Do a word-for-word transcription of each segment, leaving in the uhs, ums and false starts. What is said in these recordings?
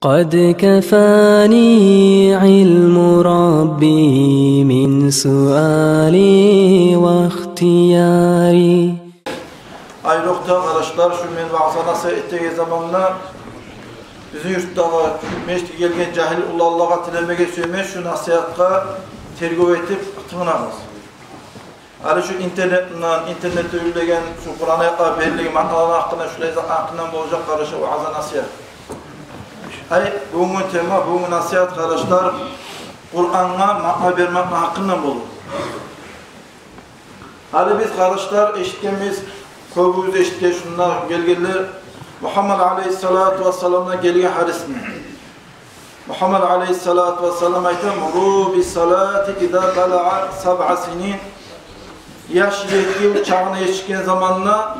قد كفاني علم ربي من سؤالي واختياري. Айрокъда, къардашлар, шу мен ваъза-насигьат этеген заманда бизин юртдагъы, шу межитге гелген жагьил уланлагъа тилемеге сюемен, шу насигьатгъа тергев этип тынглагъыз. Гьали шу интернетден, интернетде юрюлеген шу Къуран аятлар берилген маъналаны гьакъында, шулай зат гьакъындан болажакъ, къардашлар, ваъза-насигьат. Гьай, бугюнгю тема, бугюнгю насигьат, къардашлар, Къурангъа маъна бермекни гьакъындан болур. Гьали биз, къардашлар, эшитгенбиз, кёбюбюз эшитген, шунда гелгенлер, Мугьаммад алейгьиссалату вассаламдан гелген гьадисни. Мугьаммад алейгьиссалату вассалам айта: «مروا بالصلاة إذا بلغ سبع سنين». Яш етти йыл чагъына етишген заманда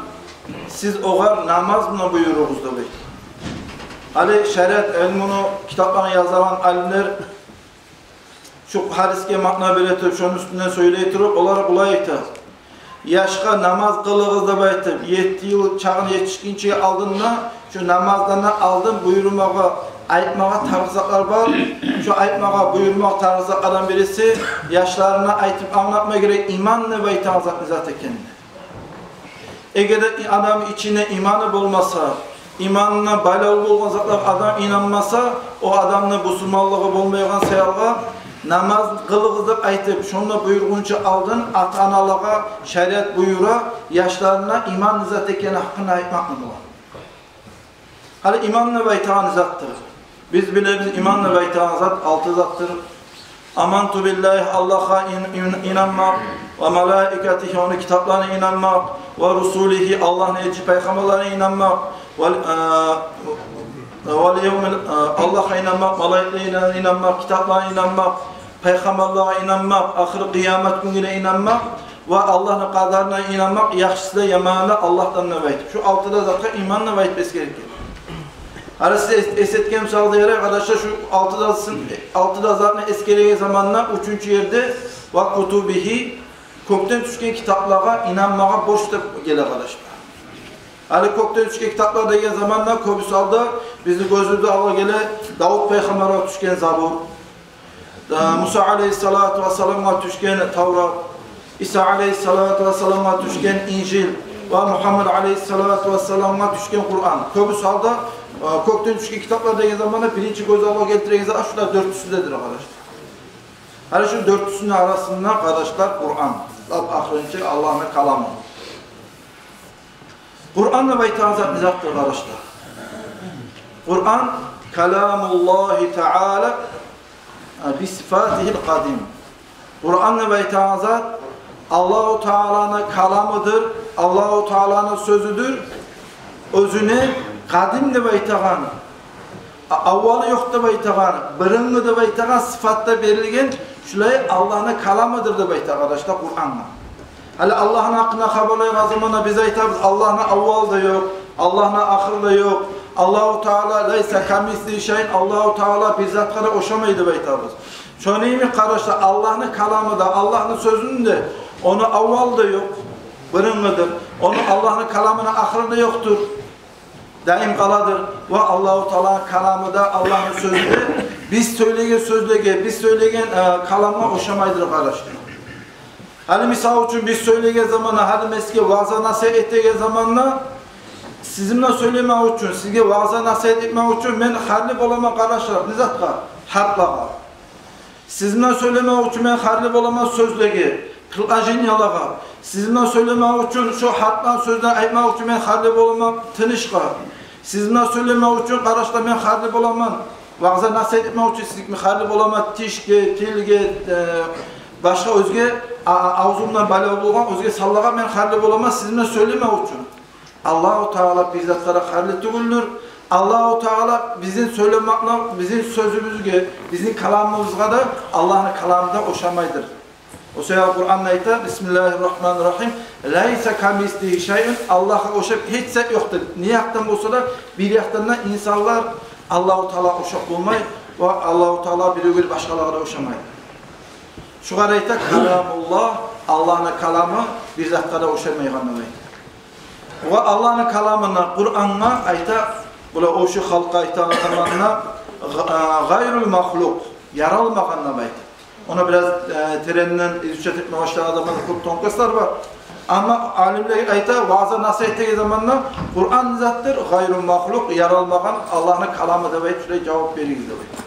сиз огъар намаз булан буюругъуз деп айта. Гьали шариат илмуну китапларын язагъан алимлер шу гьадисге маъна бере туруп, шону уьстюнден сёйлей туруп, олар булай айта: яшгъа намаз къылыгъыз деп айтып, етти йыл чагъына етишгинче алдында, шу намаздан да алдын буюрмагъа, айтмагъа тарыкъ затлар бар. Шу айтмагъа, буюрмагъа тарыкъ затлардан бириси, яшларына айтып англатма герек иман деп айтагъан зат не зат экенни. Эгер де адамны ичинде иманы болмаса, иманына байлавлу болгъан затлагъа адам инанмаса, о адамны бусурманлыгъы болмайгъан саялгъа, намаз къылыгъыз деп айтып, шонда буюргъунча алдын ата-аналагъа шариат буюра яшларына иман не зат экени гьакъында айтмакъны бола. Гьали иман деп айтагъан затдыр. Биз билебиз, иман деп айтагъан зат алты затдыр. آمنت بالله, Аллагьгъа ин-, ин-, инанмакъ, وملائكته, ону китапларына инанмакъ, ورسله, Аллагьны элчи пайхаммарларына инанмакъ, вал-, э, واليوم ال-, э, Аллагьгъа инанмакъ, малайиклеге инанмакъ, китапларына инанмакъ, пайхаммарлагъа инанмакъ, ахыр къыямат гюнге инанмакъ ва Аллагьны къадарына инанмакъ, яхшысы да, яманы да Аллагьдан деп айтып. Шу алты да затгъа иман деп айтып эсгерген. Гьали сиз эс-, эс этген мисалда ярай, къардашлар, шу алты да сын-, алты да затны эсгереген заманда уьчюнчю ерде وكتبه, кёкден тюшген китаплагъа инанмагъа борч деп геле, къардашлар. Гьали кёкден тюшген китаплар деген заманда кёбюсю гьалда бизин гёзюбюз алгъа геле Давут пайхаммаргъа тюшген Забур, э, Муса алейгьиссалату вассаламгъа тюшген Таврат, Иса алейгьиссалату вассаламгъа тюшген Инжил ва Мугьаммад алейгьиссалату вассаламгъа тюшген Къуран. Кёбюсю гьалда, э, кёкден тюшген китаплар деген заманда биринчи гёз алгъа гелтиреген зат шулар дёртюсюдедир, къардашлар. Гьали шу дёртюсюню арасында, къардашлар, Къуран. Лап ахырынчы Аллагьны каламы. Къуран деп айтагъан зат не затдыр, къардашлар? Къуран كلام الله تعالى بصفته القديم. Къуран деп айтагъан зат Аллагьу Тааланы каламыдыр, Аллагьу Тааланы сёзюдюр. Оьзюне къадим деп айтагъан, а-, аввалы ёкъ деп айтагъан, бырынгъы деп айтагъан сыфатда берилген, шулай Аллагьны каламыдыр деп айта, къардашлар, Къурангъа. Гьали Аллагьны гьакъында хабарлайгъан заманда биз айтабыз: Аллагьны аввалы да ёкъ, Аллагьны ахыры да ёкъ. Аллагьу Таала ليس كمثله شيء, Аллагьу Таала бир затгъа да ошамай деп айтабыз. Шону йимик, къардашлар, Аллагьны каламы да, Аллагьны сёзюню де, ону аввалы да ёкъ, бырынгъыдыр. Ону, Аллагьны каламыны ахыры да ёкъдур. Даим къаладыр. Ва Аллагьу Тааланы каламы да, Аллагьны сёзю де биз сёйлеген сёзлеге, биз сёйлеген, э, каламгъа ошамайдыр, къардашлар. Гьали мисал учун биз сёйлеген заманда, гьали мен сизге ваъза-насигьат этеген заманда, сизин булан сёйлемек учун, сизге ваъза-насигьат этмек учун мен харжлы боламан, къардашлар, не затгъа? Гьарплагъа. Сизин булан сёйлемек учун мен харжлы боламан сёзлеге, предложениелагъа. Сизин булан сёйлемек учун, шо гьарпланы сёзлени айтмакъ учун мен харжлы боламан тынышгъа. Сизин булан сёйлемек учун, къардашлар, мен харжлы боламан, ваъза-насигьат этмек учун сизге харжлы боламан тишге, тилге, э, башгъа оьзге, а-, а-, авзумдан байлавлу болгъан оьзге санлагъа мен харжлы боламан сизин булан сёйлемек учун. Аллагьу Таала бир затгъа да харжлы тюгюлдюр. Аллагьу Таала бизин сёйлемекге, бизин сёзюбюзге, бизин каламыбызгъа да Аллагьны каламы да ошамайдыр. О саялы Къуранда айта: بسم الله الرحمن الرحيم. ليس كمثله شيء. Аллагьгъа ошап гьеч зат ёкъдур. Не якъдан болса да, бир якъдан да инсанлар Аллагьу Таалагъа ошап болмай, ва Аллагьу Таала биревге башгъалагъа да ошамай. Шугъар айта كلام الله, Аллагьны каламы бир затгъа да ошамайгъанны айта. Ва Аллагьны каламына, Къурангъа айта, Булар о шу халкъгъа айтагъан заманда гъа-, а, гъайрул махлукъ, яралмагъан деп айта. Ону бираз, э, теренден изучать этме башлагъан заманда кёп тонкостьлар бар. Амма алимлер айта, ваъза-насигьат этеген заманда Къуран не затдыр, гъайру махлукъ, яралмагъан Аллагьны каламы деп айтып, шулай жавап беригиз деп айта.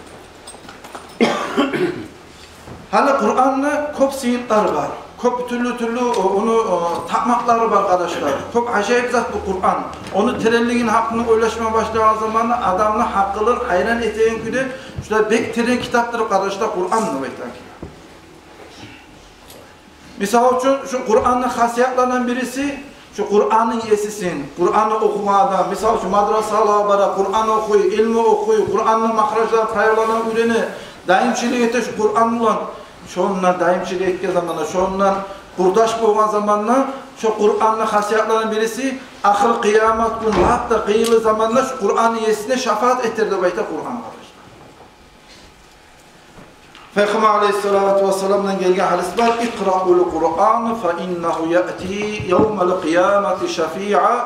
Гьали Къуранны кёп сыйыртлары бар, кёп тюрлю-тюрлю, о, ону, о, такъмакълары бар, къардашлар. Кёп ажайып зат бу Къуран. Ону теренлигини гьакъында ойлашма башлагъан заманда адамны гьакъылын гьайран этеген кюйде, шулай бек терен китапдыр, къардашлар, Къуран деп айтагъан китап. Мисал учун, шу Къуранны хасиятларындан бириси, шу Къуранны есисин, Къуранны охугъан адам, мисал учун, мадрасалагъа бара, Къуран охуй, илму охуй, Къуранны махражларын, правилаларын уьйрене, даимчилик эте шу Къуран булан. Шондан даимчилик этген заманда, шондан къурдаш болгъан заманда, шу Къуранны хасиятларындан бириси, ахыр къыямат гюн, лап да къыйынлы заманда шу Къуранны есине шафаат этер деп айта Къуран, къардашлар. Пайхаммар алейгьиссалату вассаламдан гелген гьадис бар: «Икъраул Къуран, фа иннагьу яъти явмал къиямати шафиъа».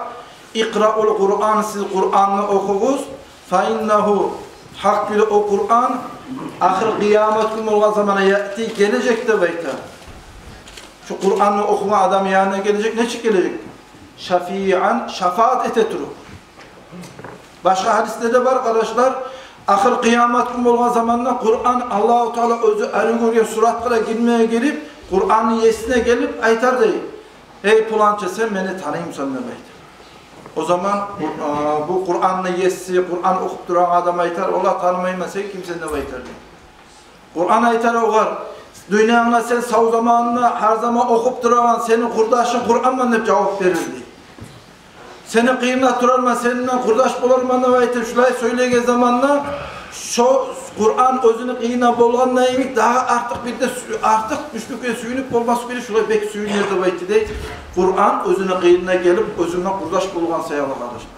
Икъраул Къуран, сиз Къуранны охугъуз, фа иннагьу, гьакъ кюйде о Къуран ахыр къыямат гюн болгъан заманда яъти, гележек деп айта. Шу Къуранны охугъан адам янына гележек, нечик гележек? Шафиъан, шафаат эте туруп. Башгъа гьадисде де бар, къардашлар, ахыр къыямат гюн болгъан заманда Къуран, Аллагьу Таала оьзю ари гёрген суратгъа гирмеге гелип, Къуранны есине гелип айтар дей: «Эй, пуланча, сен мени таныймысан?» — деп айтар. О заман бу, а, бу Къуранны еси, Къуран охуп турагъан адам айтар: «Валлагь, танымайман, сен кимсен?» — деп айтар дей. Къуран айтар огъар: «Дюньянгда сен сав заманында гьар заман охуп турагъан сени къурдашынг Къуранман», — деп жавап берер дей. «Сени къырыйынгда турарман, сени булан къурдаш боларман», — деп айтып, шулай сёйлеген заманда, шо Къуран оьзюню къырыйында болгъанда йимик, дагъы артыкъ бир де сю-, артыкъ гючлюкге сююнюп болмас кюйде, шулай бек сююнер деп айта дей. Къуран оьзюню къырыйына гелип, оьзюню къурдаш болгъан саялы, къардашлар.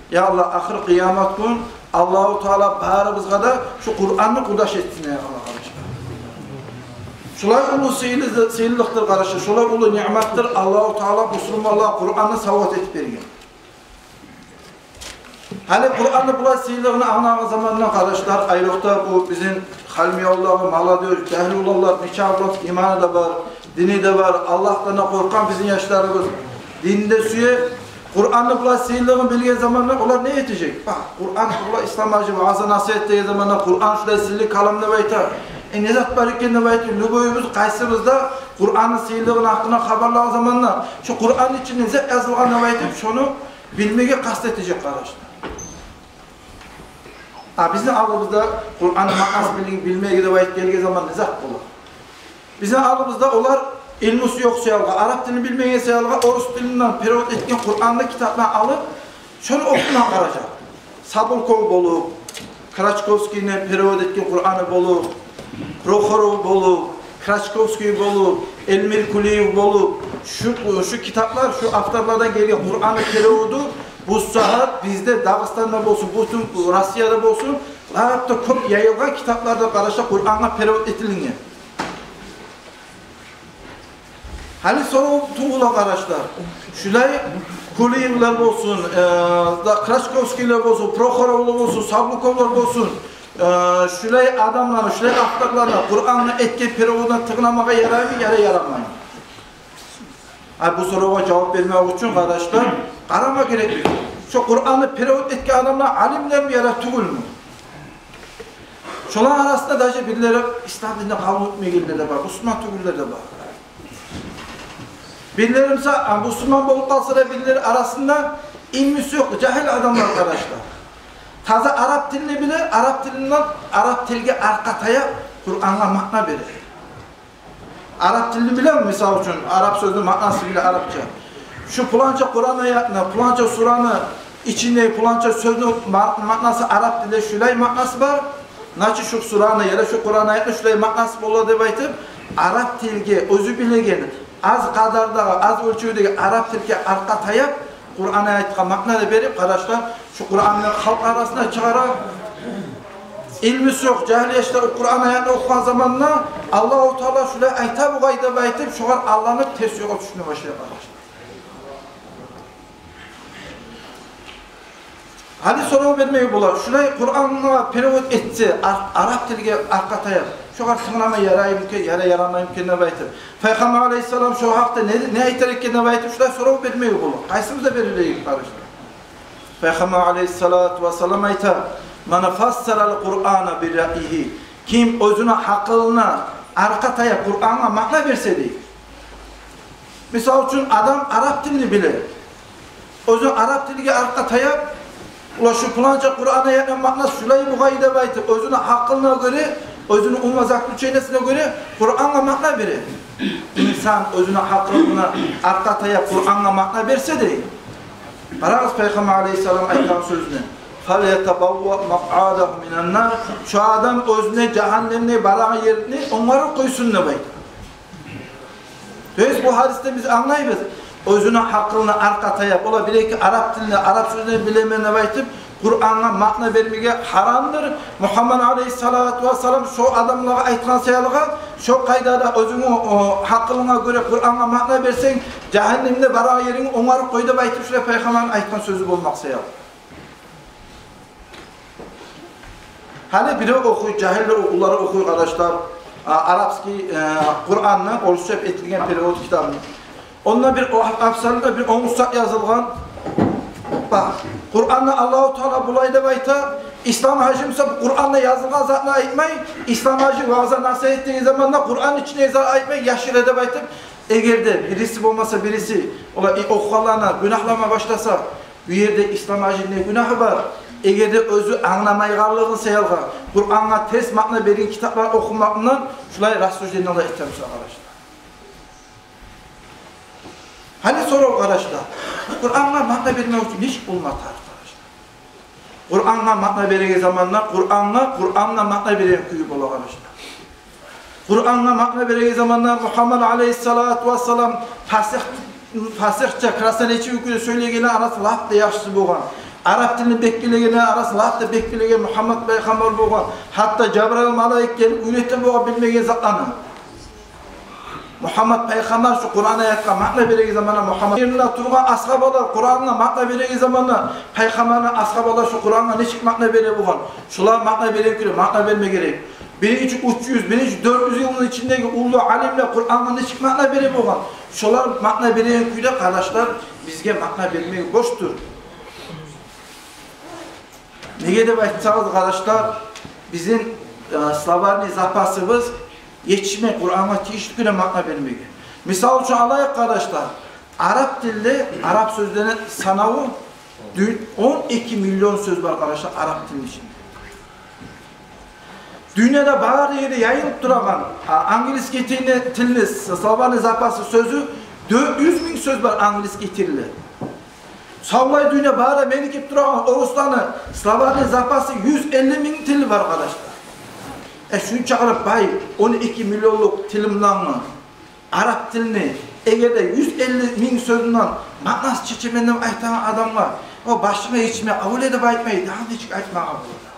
Я Аллагь, ахыр къыямат гюн Аллагьу Таала барыбызгъа да шу Къуранны къурдаш этсин, я Аллагь, къардашлар. Шулай уллу сыйлы-, сыйлылыкъдыр, къардашлар, шулай уллу ниъматдыр Аллагьу Таала бусурманлагъа Къуранны савгъат этип берген. Гьали Къуранны булай сыйлылыгъын англагъан заманда, къардашлар, айрокъда бу бизин Халимбекавулдагъы молодёжь, жагьил уланлар, нече улан иманы да бар, дини де бар, Аллагьдан да къоркъгъан бизин яшларыбыз, динни де сюе. Къуранны булай сыйлылыгъын билген заманда олар не этежек? Бакъ, Къуран, булай ислам ажы, ваъза-насигьат деген заманда Къуран шулай сыйлы калам деп айта. Э, не зат бар экен деп айтып, любойубуз, къайсыбыз да Къуранны сыйлылыгъыны гьакъында хабарлагъан заманда, шу Къуранны ичинде не зат язылгъан деп айтып, шону билмеге къаст этежек, къардашлар. А бизин алдыбызда Къуранны маънасын бил-, билмеге деп айтып гелген заман не зат бола? Бизин алдыбызда олар илмусу ёкъ саялгъа, арап тилин билмеген саялгъа, орус тилинден перевод этген Къуранны, китапланы алып, шону охумагъа къаражакъ. Саблуков болуп, Крачковскийни перевод этген Къураны болуп, Прохоров болуп, Крачковский болуп, Эльмир Кулиев болуп, шу, шу китаплар, шу авторлардан гелген Къуранны переводу бу сагьат бизде, Дагъыстанда болсун, бютюн Россияда болсун, лап да кёп яйылгъан китапларда, къардашлар, Къурангъа перевод этилинген. Гьали сорав тувула, къардашлар. Шулай Кулиевлер болсун, э, да, Крачковскийлер болсун, Прохоровлар болсун, Саблуковлар болсун, э, шулай адамланы, шулай авторланы Къурангъа этген переводун тынгламагъа яраймы, яда ярамаймы? А бу соравгъа жавап бермек учун, къардашлар, къарама герек. Шу Къуранны перевод этген адамлар алимлерми яда тюгюлмю? Шоланы арасында даже бирлери ислам динни къабул этмегенлер де бар, бусурман тюгюллер де бар. Бирлери буса, а, бусурман болуп къалса да, бирлери арасында илмусу ёкъ, жагьил адамлар, къардашлар. Таза арап тилни биле, арап тилинден, арап тилге аркъа таяп, Къурангъа маъна бере. Арап тилни билеми, мисал учун, арап сёзню маънасын биле арапча. Шу пуланча Къуран аятны, пуланча сураны ичинде пуланча сёзню ма-, маънасы арап тилде шулай маънасы бар, значит, шу сураны яда шу Къуран аятны шулай маънасы бола деп айтып, арап тилге оьзю билеген, аз къадардагъы, аз оьлчевдеги арап тилге аркъа таяп, Къуран аятгъа маъна да берип, къардашлар, шу Къуранны халкъ арасына чыгъара. Илмусу ёкъ жагьил яшлар Къуран аятны охугъан заманда, Аллагьу Таала шулай айта бугъай деп айтып, шогъар алданып, терс ёлгъа тюшме башлай, къардашлар. Гьали сорав бермеге бола, шулай Къурангъа перевод этсе, ар-, арап тилге аркъа таяп, шогъар тынглама яраймы экен, яда ярамаймы экен деп айтып. Пайхаммар алейгьиссалам шо гьакъда не, не айтар экен деп айтып, шулай сорав бермеге бола. Къайсыбыз да берилейик, къардашлар. Пайхаммар алейгьиссалату вассалам айта: «Ман фассарал Къурана би раъйигьи». Ким оьзюню гьакъылына аркъа таяп Къурангъа маъна берсе, дей. Мисал учун, адам арап тилни биле. Оьзю арап тилге аркъа таяп, ола шу пуланча Къуран аятны маънасы шулай бугъай деп айтып, оьзюню гьакъылына гёре, оьзюню умозаключениесине гёре Къурангъа маъна бере. Инсан оьзюню гьакъылына аркъа таяп Къурангъа маъна берсе, дей. Къарагъыз Пайхаммар алейгьиссалам айтгъан сёзюне: «Фалятабавва макъадагьу минан нар». Шо адам оьзюне жагьаннемде барагъан ерни онгарып къойсун деп айта. То есть бу гьадисден биз англайбыз, оьзюню гьакъылына аркъа таяп, ола бир-эки арап тилни, арап сёзлерин билемен деп айтып, Къурангъа маъна бермеге гьарамдыр. Мугьаммад алейгьиссалату вассалам шо адамлагъа айтгъан саялы, шо къайдада оьзюнгню, о, гьакъылынга гёре Къурангъа маъна берсенг, жагьаннемде барагъан ерингни онгарып къой деп айтып, шулай Пайхаммарны айтгъан сёзю болмакъ саялы. Гьали бирев охуй, жагьиллер, уллулар охуй, къардашлар, а, арабский, э, Къуранны орусча этилген перевод китабын. Онда бир о-, абзалда бир онгуз зат язылгъан. Бакъ, Къуранда Аллагьу Таала булай деп айта, Ислам-гьажи буса бу Къуранда язылгъан затны айтмай, Ислам-гьажи ваъза-насигьат этеген заманда Къуранны ичиндеги затны айтмай, яшыра деп айтып, эгер де бириси болмаса бириси, олар и охугъанланы гюнагьлама башласа, бу ерде Ислам-гьажини не гюнагьы бар? Эгер де оьзю англамайгъанлыгъы саялы, Къурангъа терс маъна берген китаплар охумакъ булан шулай рассуждениялар этемиз, къардашлар. Гьали сорав, къардашлар, Къурангъа маъна бермек учун нечик болма тарыкъ, къардашлар? Къурангъа маъна береген заманда, Къурангъа, Къурангъа маъна береген кюй бола, къардашлар. Къурангъа маъна береген заманда Мугьаммад алейгьиссалату вассалам фасигь, фасигьча, красноречивый кюйде сёйлегенлени арасында лап да яхшысы болгъан. Арап тилни бек билегенлени арасында лап да бек билеген Мугьаммад пайхаммар болгъан. Гьатта Жабраил малайик гелип уьйрете болгъан билмеген затланы. Мугьаммад пайхаммар шу Къуран аятгъа маъна береген заманда Мугьаммад еринде тургъан асгьабалар Къурангъа маъна береген заманда пайхаммарны асгьабалар шу Къурангъа нечик маъна бере болгъан? Шолар маъна береген кюйде маъна берме герек. Биринчи уьч юз, биринчи дёрт юз йылны ичиндеги уллу алимлер Къурангъа нечик маъна бере болгъан? Шолар маъна береген кюйде, къардашлар, бизге маъна бермеге борчдур. Неге деп айтсагъыз, къардашлар, бизин, э, словарный запасыбыз етишмей Къурангъа тийишли кюйде маъна бермеге. Мисал учун алайыкъ, къардашлар, арап тилде, арап сёзлени санаву дю-, он эки миллион сёз бар, къардашлар, арап тилни ичинде. Дюньяда бар ерде яйылып турагъан, а, английский тилни, тилни словарный запасы сёзю дёрт юз минг сёз бар английский тилде. Савлай дюнья бары мени кеп турагъан орусланы словарный запасы юз элли минг тили бар, къардашлар. Э, шунчакъы бай он эки миллионлукъ тилимден арап тилни, эгер де юз элли минг сёзюнден маънасын чечемен деп айтагъан адамгъа, о башынга етишмей, авле деп айтмай, дагъы нечик айтмагъа бола?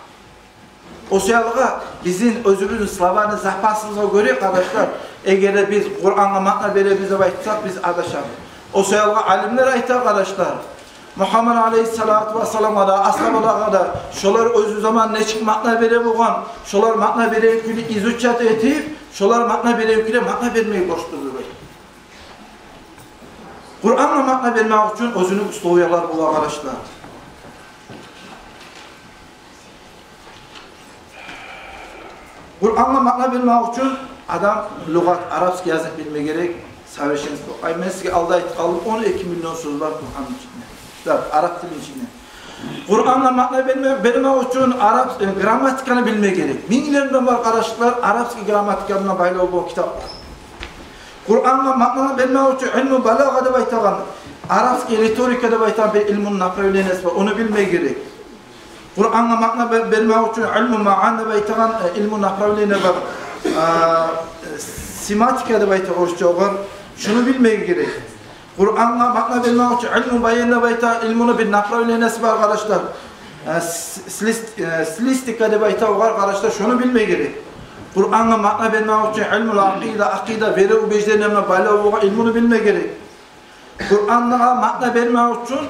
О саялы бизин оьзюбюзню словарный запасыбызгъа гёре, къардашлар, эгер де биз Къурангъа маъна беребиз деп айтсакъ, биз адашабыз. О саялы алимлер айта, къардашлар, Мугьаммад алейгьиссалату вассаламгъа да, асгьабалагъа да, шолар оьзю заман нечик маъна бере болгъан, шолар маъна береген кюйню изучать этип, шолар маъна береген кюйде маъна бермеге борчлу деп айта. Къурангъа маъна бермек учун оьзюню условиялар бола, къардашлар. Къурангъа маъна бермек учун адам лугъат, арабский язык билме герек, совершенство. Ай, мен сизге алда айтып къалдым, он эки миллион сёз бар Къуранны ичинде. Да, арап тилни ичинде. Къурангъа маъна берме, бермек учун арап, э, грамматиканы билме герек. Минглерден бар, къардашлар, арабский грамматика булан байлавлу болгъан китаплар. Къурангъа маъна бермек учун илму балагъа деп айтагъан, арабский риторика деп айтагъан бир илмуну направлениеси бар, ону билме герек. Къурангъа маъна бер-, бермек учун илму маъан деп айтагъан, э, илму направление бар. А, семантика деп айта орусча огъар. Шуну билмеге герек. Къурангъа маъна бермек учун илму баян деп айта, илмуну бир направлениеси бар, къардашлар. Э, с-, стилист-, э, стилистика деп айта огъар, къардашлар, шуну билмеге герек. Къурангъа маъна бермек учун илму акъида, акъида, вероубеждение булан байлавлу болгъан илмуну билме герек. Къурангъа маъна бермек учун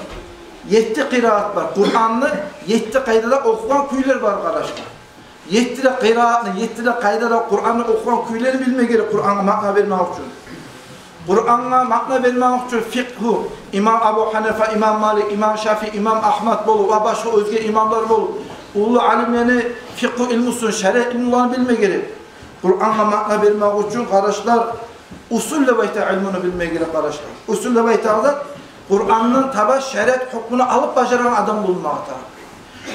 Етти къираат бар. Къуранны етти къайдада охугъан кюйлер бар, къардашлар. Етти де къираатны, етти де къайдада Къуранны охугъан кюйлени билме герек, Къурангъа маъна бермек учун. Къурангъа маъна бермек учун фикъгьу, имам Абу Гьанифа, имам Малик, имам Шафии, имам Агьмад болуп, ва башгъа оьзге имамлар болуп, уллу алимлени фикъгьу илмусун, шариат илмуларын билме герек. Къурангъа маъна бермек учун, къардашлар, усул деп айта илмуну билме герек, къардашлар. Усул деп айтагъан зат Къурандан таба шариат гьукмуну алып бажарагъан адам болмагъа тарыкъ.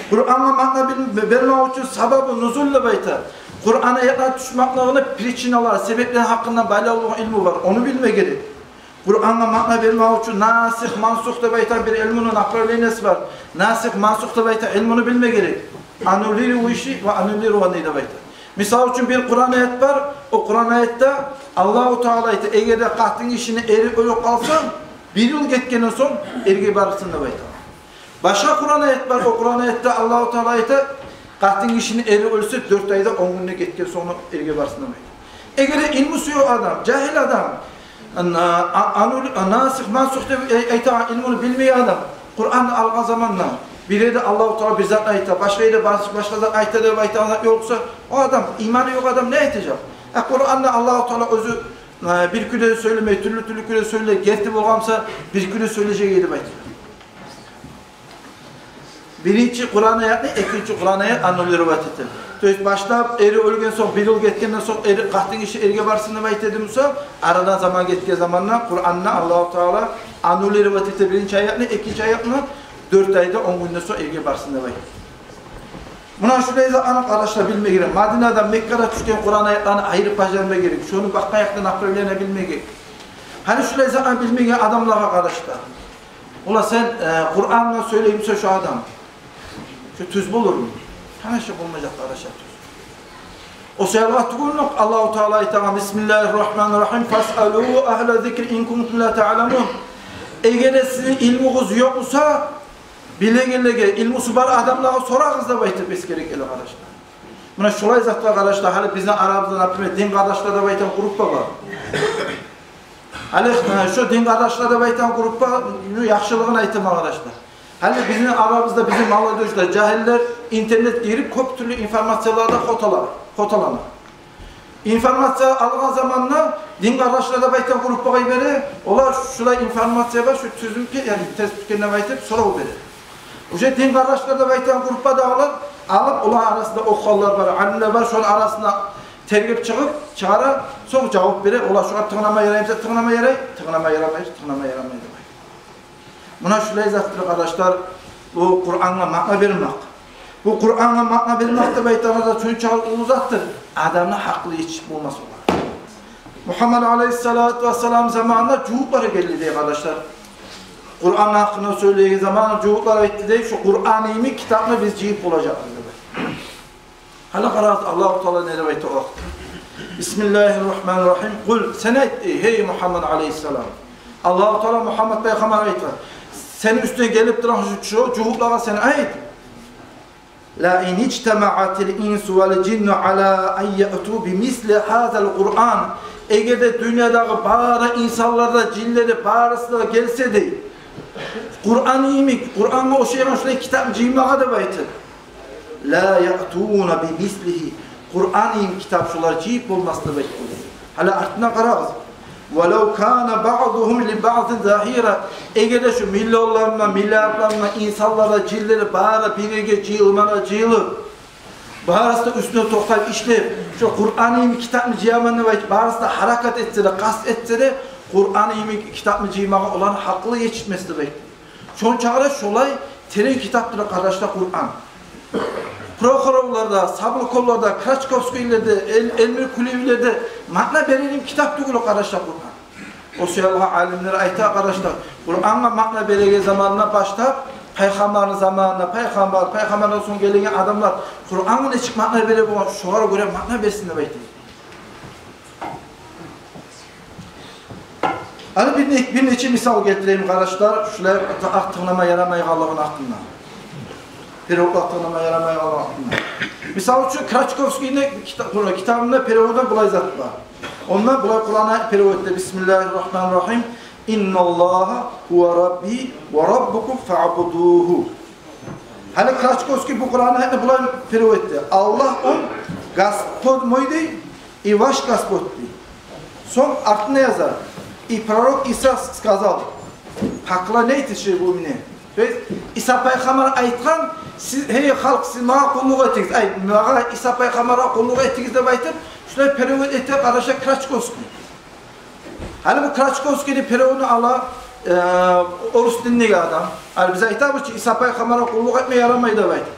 Къурангъа маъна бил-, бермек учун сабабу нузул деп айта. Къуран аятлар тюшмеклигини причиналары, себеплери гьакъында байлавлу илму бар, ону билме герек. Къурангъа маъна бермек учун насих, мансух деп айтагъан бир илмуну направлениеси бар. Насих, мансух деп айта илмуну билме герек. Аннуллировать иши ва аннуллированный деп айта. Мисал учун, бир Къуран аят бар, о Къуран аятда Аллагьу Таала айта, эгер де къатын гишини эри оьлюп къалса, бир йыл гетгенден сонг эрге барсын деп айта. Башгъа Къуран аят бар, о Къуран аятда Аллагьу Таала айта, къатын гишини эри оьлсе, дёрт айда он гюнде гетген сонг эрге барсын деп айта. Эгер де илмусу ёкъ адам, жагьил адам, ана-, а-, анну-, насих, мансух деп ай-, айтагъан илмуну билмеген адам Къуранны алгъан заманда, бир ерде Аллагьу Таала бир зат айта, башгъа ерде баш-, башгъа зат айта деп айтагъан зат ёкъ буса, о адам, иманы ёкъ адам не айтажакъ? Э, Къуранны Аллагьу Таала оьзю, э, бир кюйде сёйлемей, тюрлю-тюрлю кюйде сёйлей, герти болгъан буса, бир кюйде сёйлежек эди деп айтажакъ. Биринчи Къуран аятны экинчи Къуран аят аннуллировать эте. То есть башлап эри оьлген сонг, бир йыл гетгенден сонг эри, къатын гиши эрге барсын деп айта эди буса, арадан заман гетген заманда Къуранда Аллагьу Таала аннуллировать эте биринчи аятны, экинчи аятны, дёрт айда он гюнден сонг эрге барсын деп айта. Муна шулай затланы, къардашлар, билме герек. Мадинадан, Меккадан тюшген Къуран аятланы айырып бажарма герек. Шону бакъгъан якъдан направление билме герек. Гьали шулай затланы билмеген адамлагъа, къардашлар, ола сен, э, Къурангъа сёйлеймисе шо адам, шо тюз болурму? Гьана шо болмажакъ, къардашлар, тюз. О саялы тюгюлмю Аллагьу Таала айтагъан: «Бисмиллагьи ррагьмани ррагьим, фасъалу агьла ззикри ин кунтум ла таъламун». Эгер де сизин илмугъуз ёкъ буса, билегенлеге, илмусу бар адамлагъа сорагъыз деп айтып эсгере геле, къардашлар. Муна шулай затгъа, къардашлар, гьали бизин арабызда, например, дин къардашлар деп айтагъан группа бар. Гьали, э, шо дин къардашлар деп айтагъан группаны яхшылыгъын айтаман, къардашлар. Гьали бизин арабызда бизин молодёжьлар, жагьиллер интернетге гирип, кёп тюрлю информациялардан къотала-, къоталана. Информация алгъан заманда дин къардашлар деп айтагъан группагъа йибере, олар шулай информация бар, шу тюзмюкен, яни терсмикен деп айтып сорав бере. Уже дин къардашлар деп айтагъан группадагъылар алып, олар арасында охугъанлар бар, алимлер бар, шону арасында тергеп чыгъып, чыгъара, сонг жавап бере, олар шогъар тынглама яраймы десе, тынглама ярай, тынглама ярамай, тынглама ярамай деп айта. Муна шулай затдыр, къардашлар, бу Къурангъа маъна бермек. Бу Къурангъа маъна бермек деп айтагъан зат шунчакъы уллу затдыр, адамны гьакъылы етишип болмас огъар. Мугьаммад алайгьиссалату вассалам заманында жугьутлар гелди дей, къардашлар. Къуранны гьакъында сёйлеген заманда жугьутлар айтды дей: «Шу Къуран йимик китапны биз жыйып болажакъбыз», — деп. Гьали къарагъыз, Аллагьу Таала не деп айта о вакъти. Бисмиллагьи ррагьмани ррагьим. Къул, сен айт, гьей Мугьаммад алайгьиссалам. Аллагьу Таала Мугьаммад пайхаммаргъа айтгъан: сени уьстюнге гелип турагъан шу жугьутлагъа сен айт: «Ла ин ижтамаъатил инсу вал жинну ала ан яъту бимисли гьазал Къуран». Эгер де дюньядагъы бары инсанлар да, жинлер де, барысы да гелсе дей, Къуран йимик, Къурангъа ошайгъан шулай китапны жыймагъа деп айтып, «ла яътуна бимислигьи», Къуран йимик китап шолар жыйып болмас деп айтды. Гьали артына къарагъыз. «Валав кана баъдугьум ли баъдин загьира». Эгер де шу миллионлар булан, миллиардлар булан инсанлар да, жинлер де бары бир ерге жыйылма да жыйылып, барысы да уьстюнде токътап ишлеп, шу Къуран йимик китапны жыяман деп айтып, барысы да гьаракат этсе де, къаст этсе де, Къуран йимик китапны жыймагъа оланы гьакъылы етишмес деп айтды. Шончакъы да шолай терен китапдыр, къардашлар, Къуран. Прохоровларда, Саблуковларда, Крачковскийлерде, Эл-, Эльмир Кулиевлерде маъна береген китап тюгюл, къардашлар, Къуран. О саялы алимлер айта, къардашлар, Къурангъа маъна береген замандан башлап, пайхаммарны заманында пайхаммар, пайхаммардан сонг гелеген адамлар Къурангъа нечик маъна бере болгъан, шогъар гёре маъна берсин деп айта. Гьали бир не-, бир нече мисал гелтирейим, къардашлар, шулай артыкъ тынглама ярамайгъанлыгъыны гьакъында. Переводлар тынглама ярамайгъанлыгъыны гьакъында. Мисал учун, Крачковскийни кита-, китабында переводу булай зат бар. Онда булай Къуран перевод этди: «Бисмиллагьи ррагьмани ррагьим. «Инналлагьа гьува рабби ва раббукум фаъбудугьу». Гьали Крачковский бу Къуран аятны булай перевод этди: «Аллагь он Господь мой, – дей, – и ваш Господь», – дей. Сонг артында яза: «И пророк Иса сказал: поклоняйтесь же ему». То есть Иса пайхаммар айтгъан: «Сиз, гьей халкъ, сиз магъа къуллукъ этигиз, ай, магъа, Иса пайхаммаргъа къуллукъ этигиз», – деп айтып, шулай перевод эте, къардашлар, Крачковский. Гьали бу Крачковскийни переводун ала, э, орус тилиндеги адам. Гьали биз айтабыз чы, Иса пайхаммаргъа къуллукъ этме ярамай деп айтып.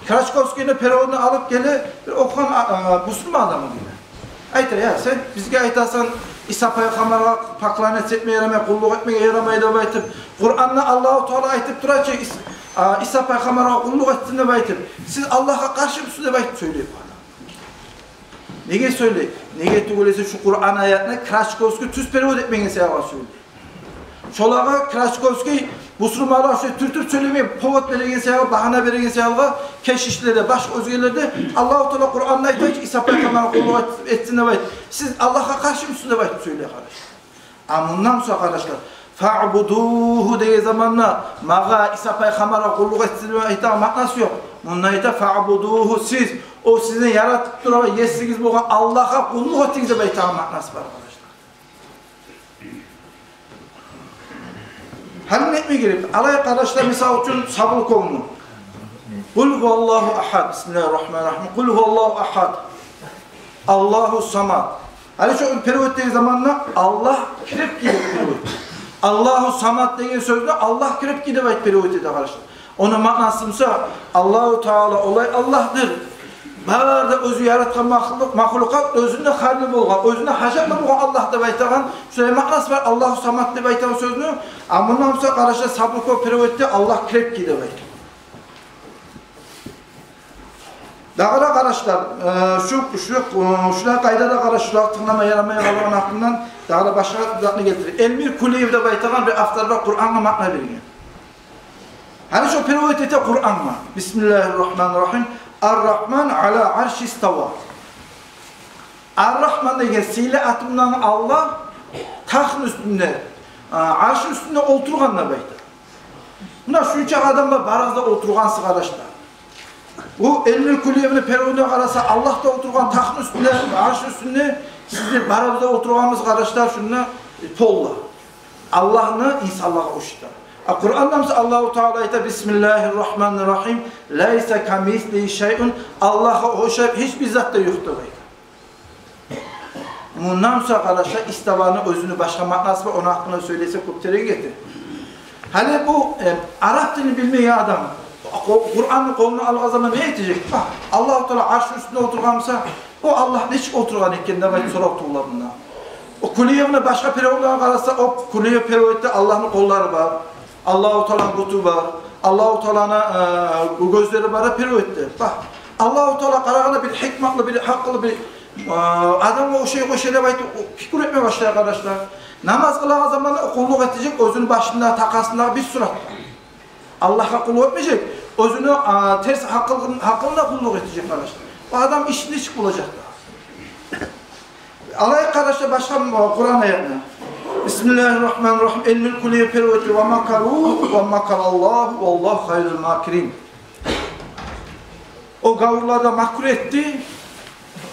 Крачковскийни переводун алып геле, бир охугъан, а, а, бусурман адам геле. Айта: «Я, сен бизге айтасан, Иса пайхаммаргъа поклоняться этме ярамай, къуллукъ этмеге ярамай деп айтып. Къуранда Аллагьу Таала айтып тура чы, Ис-, а, Иса пайхаммаргъа къуллукъ этсин деп айтып. Сиз Аллагьгъа къаршымысыз?» – деп айтып сёйлей бу адам. Неге сёйлей? Неге тюгюл эсе, шу Къуран аятны Крачковский тюз перевод этмеген саялы сёйлей. Шолагъа Крачковский бусурманлагъа шо тюртюп сёйлемей, повод береген саялы, багьана береген саялы, кешишлерде, башгъа оьзгелерде Аллагьу Таала Къуранда айта чы, Иса пайхаммаргъа къуллукъ эт-, этсин деп айт. Сиз Аллагьгъа къаршымысыз деп айтып сёйлей, къардашлар. А мундан сонг, къардашлар, «фаъбудугьу» деген заманда, магъа, Иса пайхаммаргъа къуллукъ этсин деп айтагъан маънасы ёкъ. Мунда айта: «Фаъбудугьу», сиз, о сизин яратып турагъан есигиз болгъан Аллагьгъа къуллукъ этигиз деп айтагъан маънасы бар, къардашлар. Гьали не этме герек? Алай, къардашлар, мисал учун, сабур кёлню. «Къул гьуваллагьу агьад». Бисмиллагьир рагьманир рагьим. «Къул гьуваллагьу агьад. Аллагьу самад». Гьали шо перевод этеген заманда «Аллагь крепкий» деп перевод. «Аллагьу самад» деген сёзню «Аллагь крепкий» деп айтып перевод эте, къардашлар. Ону маънасы буса, Аллагьу Таала олай Аллагьдыр. Бары да оьзю яратгъан махлукъ-, махлукъат оьзюне хайырлы болгъан, оьзюне гьажатлы болгъан Аллагь деп айтагъан, шулай маънасы бар. «Аллагьу самад» деп айтагъан сёзню, а мундан буса, къардашлар, сабур кёп перевод этди, «Аллагь крепкий» деп айтды. Дагъы да, къардашлар, э, шу, шу, э, шулай къайдада, къардашлар, тынглама ярамай къалгъан гьакъындан дагъы да башгъа затны гелтире. Эльмир Кулиев деп айтагъан бир автор бар, Къурангъа маъна берген. Гьали шо перевод эте Къурангъа: «Бисмиллагьир рагьманир рагьим. Ар-Рагьман аля арши истава». Ар-Рагьман деген сыйлы аты булан Аллагь тахны уьстюнде, а, аршны уьстюнде олтургъан деп айта. Муна шунча адам бар, барыгъыз да олтургъансыз, къардашлар. Бу Эльмир Кулиевни переводуна къараса, Аллагь да олтургъан тахны уьстюнде, аршны уьстюнде, сиз де, барыбыз да олтургъанбыз, къардашлар, шунда, э, полда. Аллагьны инсанлагъа ошата. А Къуранда буса Аллагьу Таала айта: «Бисмиллагьир рагьманир рагьим. Лайса камислигьи шайъун». Аллагьгъа ошайып гьеч бир зат да ёкъ деп айта. Мундан сонг, къардашлар, иставаны оьзюню башгъа маънасы бар, ону гьакъында сёйлесе кёп терен гете. Гьали бу, э, арап тилин билмеген адам къо-, Къуранны къолуна алгъан заман не этежек? Бакъ, Аллагьу Таала аршны уьстюнде олтургъан буса, о Аллагь нечик олтургъан экен деп айтып сорав тувулар мунда. О Кулиевни башгъа переводлагъа къараса, о Кулиев переводда Аллагьны къоллары бар, Аллагьу Тааланы буту бар, Аллагьу Тааланы, э, гёзлери бар деп перевод эте. Бакъ, Аллагьу Таала къарагъанда бир гьикматлы, бир гьакъыллы, бир, э, адамгъа ошай, ошай деп айтып, о пикру этме башлай, къардашлар. Намаз къылагъан заманда о къуллукъ этежек оьзюню башындагъы, такъасындагъы бир сурат. Аллагьгъа къуллукъ этмежек, оьзюню, а, терс гьакъыл-, гьакъылына къуллукъ этежек, къардашлар. О адам иши нечик болажакъ да? Алайыкъ, къардашлар, башгъа, а, Къуран аятны. Бисмиллагьир рагьманир рагьим. Эльмир Кулиев перевод эте: «Ва макару ва макараллагьу валлагьу хайрул макирин». О гавурлар да макру этди,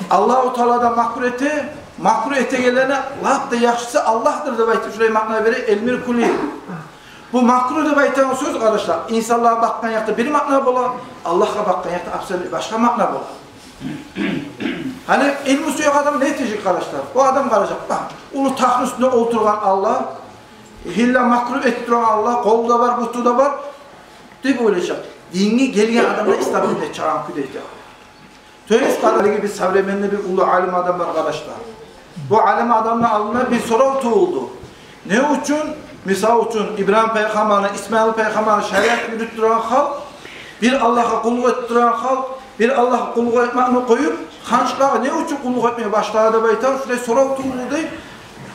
Аллагьу Таала да макру эте, макру этегенлени лап да яхшысы Аллагьдыр деп айтып, шулай маъна бере Эльмир Кулиев. Бу макру деп айтагъан сёз, къардашлар, инсанлагъа бакъгъан якъда бир маъна бола, Аллагьгъа бакъгъан якъда абсолютно башгъа маъна бола. Гьали илму сюеген адам не этежек, къардашлар? О адам къаражакъ: «Бакъ, уллу тахны уьстюнде олтургъан Аллагь, гьилла макру этип турагъан Аллагь, къолу да бар, буту да бар», – деп ойлажакъ. Динге гелген адамлар ислам динине чыгъагъан кюйде эте. То есть, къарагъыз, бир современный, бир уллу алим адам бар, къардашлар. Бу алим адамны алдына бир сорав тувулду. Не учун, мисал учун, Ибрагьим пайхаммарны, Исмаил пайхаммарны шариатын юрютюп турагъан халкъ, бир Аллагьгъа къуллукъ этип турагъан халкъ, бир Аллагьгъа къуллукъ этмекни къоюп, ханчлагъа не учун къуллукъ этмеге башлагъан деп айтагъан, шулай сорав тувулду дей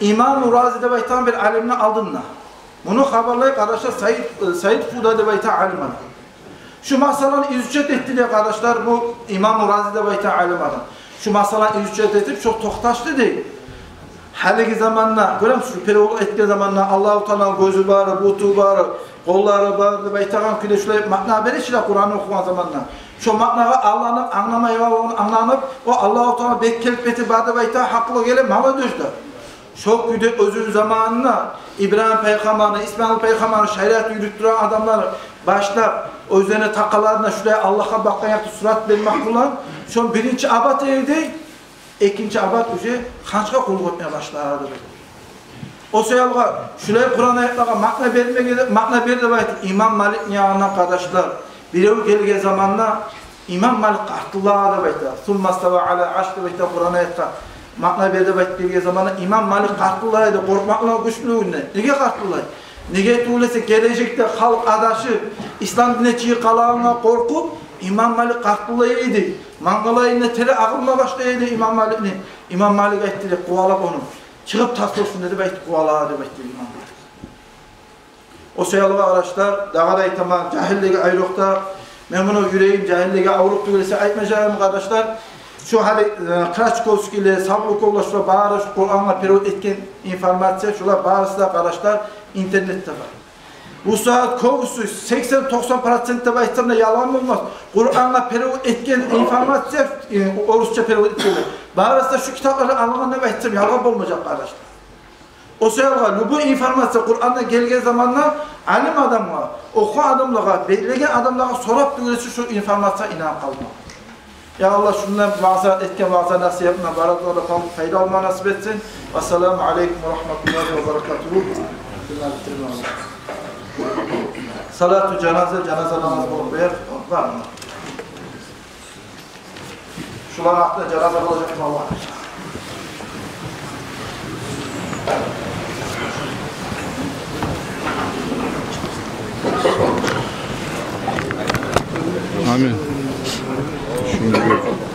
Имаму Рази деп айтагъан бир алимни алдында. Муну хабарлай, къардашлар, Саид, э, Саид Фуда деп айтагъан алим адам. Шу масъаланы изучать этди дей, къардашлар, бу Имаму Рази деп айтагъан алим адам. Шу масъаланы изучать этип, шо токъташды дей. Гьалиги заманда, гёремисиз, перевод этген заманда Аллагьу Тааланы гёзю бар, буту бар, къоллары бар деп айтагъан кюйде шулай маъна бере чи де Къуран охугъан заманда. Шо маънагъа алданып, англамай, англамай, о Аллагьу Таала бек келпети бар деп айта, гьакъылы геле молодёжь да. Шо кюйде оьзюню заманында Ибрагьим пайхаммарны, Исмаил пайхаммарны шариат юрютюп турагъан адамлар башлап, оьзлени такъаларына шулай Аллагьгъа бакъгъан якъда сурат бермек булан, шо биринчи абат эди, экинчи абат уже ханчгъа къуллукъ этме башлады. О саялгъа шулай Къуран аятлагъа маъна бермеге де, маъна бер деп айтып, имам Маликни янындан, къардашлар, бирев гелген заманда, имам Малик къартыллай деп айта. «Сумма става аля арш» деп айта Къуран аятгъа. Маъна бер деп айтып гелген заманда, имам Малик къартыллай эди, къоркъмакълыгъындан, гючлюлюгюнден. Неге къартыллай? Неге тюгюл эсе, гележекде халкъ адашып, ислам динден чыгъып къалагъангъа къоркъуп, имам Малик къартыллай эди. Мангалайындан тери агъылма башлай эди имам Маликни. Имам Малик айтды деп къувалап ону. «Чыгъып тас болсун» деп айтып къувалай деп айтды имам Малик. О саялгъа, къардашлар, дагъы да айтаман, жагьиллеге айрокъда, мен муну юрегим жагьиллеге авруп тюгюл эсе айтмажагъым, къардашлар. Шо гьали, э, Крачковскийлер, Саблуковлар, шулар бары шо Къурангъа перевод этген информация, шулар барысы да, къардашлар, интернетде бар. Бу сагьат кёбюсю, сексен-токъсан процент деп айтсам да ялгъан болмас, Къурангъа перевод этген информация, э, орусча перевод этгенлер, барысы да шу китаплардан алынгъан деп айтсам ялгъан болмажакъ, къардашлар. О саялгъа любой информация Къурандан гелген заманда алим адамгъа, охугъан адамлагъа, билеген адамлагъа сорап тюгюл эсе шо информациягъа инанып къалма. Я Аллагь, шундан ваъза этген, ваъза насигьатындан баракалла, пайда алма насип этсин. Ассаламу алейкум ва рагьматуллагьи ва баракатугьу. Салату жаназа, жаназа намаз болуп берер. Бармы? Шуланы гьакъында жаназа къылажакъмы Аллагь? Амин. Шуну гёр.